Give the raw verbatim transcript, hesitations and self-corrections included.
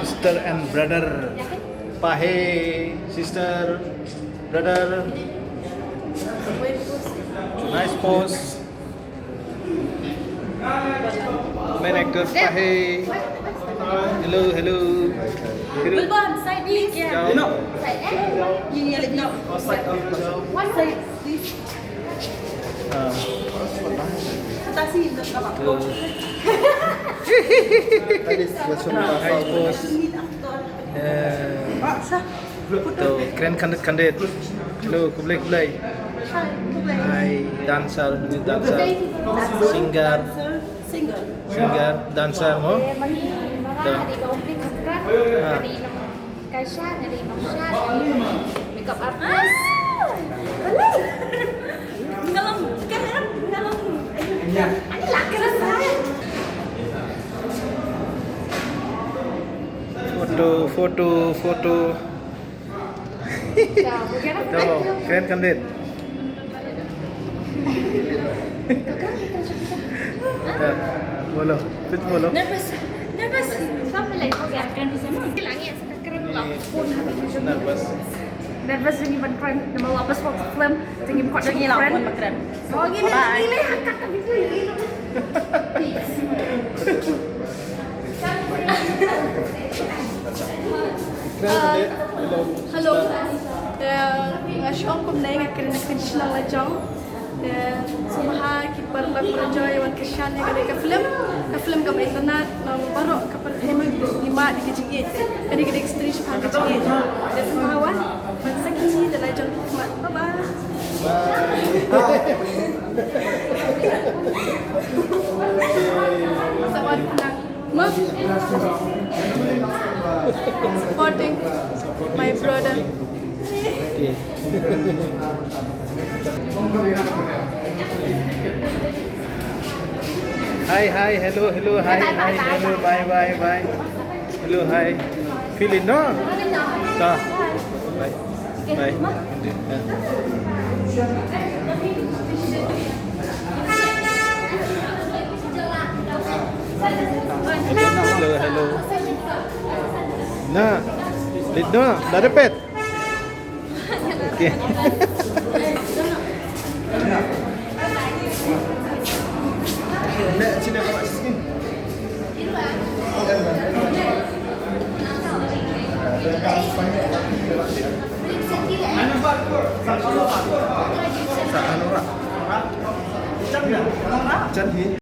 Sister and brother. Pahe, sister, brother. Nice pose. Main actor Pahe. Hello, hello. Hello. Wilbon, side please. Jao. Side, eh? Ini, ini, ini. One side, please. Ah. Atas sini, dekat. Tuh. High pose. Eh, to, kren khandit khandit. Hello, khublei khublei. Hi, dancer, dancer, singer, singer, dancer mo. To. Ah. Makeup artist. Ngalong, ngalong. Ani lah kerasa. Photo, photo, photo. Tuh, keren kan, Dit? Tuh, bolo. Fit bolo. Nervous. Nervous. Nervous. Nervous ni ban kren nama wapas waktu film. Tinggi kok tinggi lah. Oh, gini, gini, angkat tapi tu, gini. Hello. Nga shong kumne, nga kren na kren shnong la jong. Sngewbha ki para lok para jong ïa wan kyrshan ïa kane ka film. Ka film kaba itynnad, na baroh ka pyrthei, ngi mad ïa ka jingïeit. Kane ka dei ka story shaphang ka jingïeit. Te sngewbha wan, ban sakhi da la jong ki khmat. Bye bye. Sa wan khnang. Supporting my brother. Hi, hi, hello, hello, hi, hi, hello, bye, bye, bye. Hello, hi. Feel it, no? Ta. Bye. Bye. Hello, hello. Na, dito na, da repet. Okay.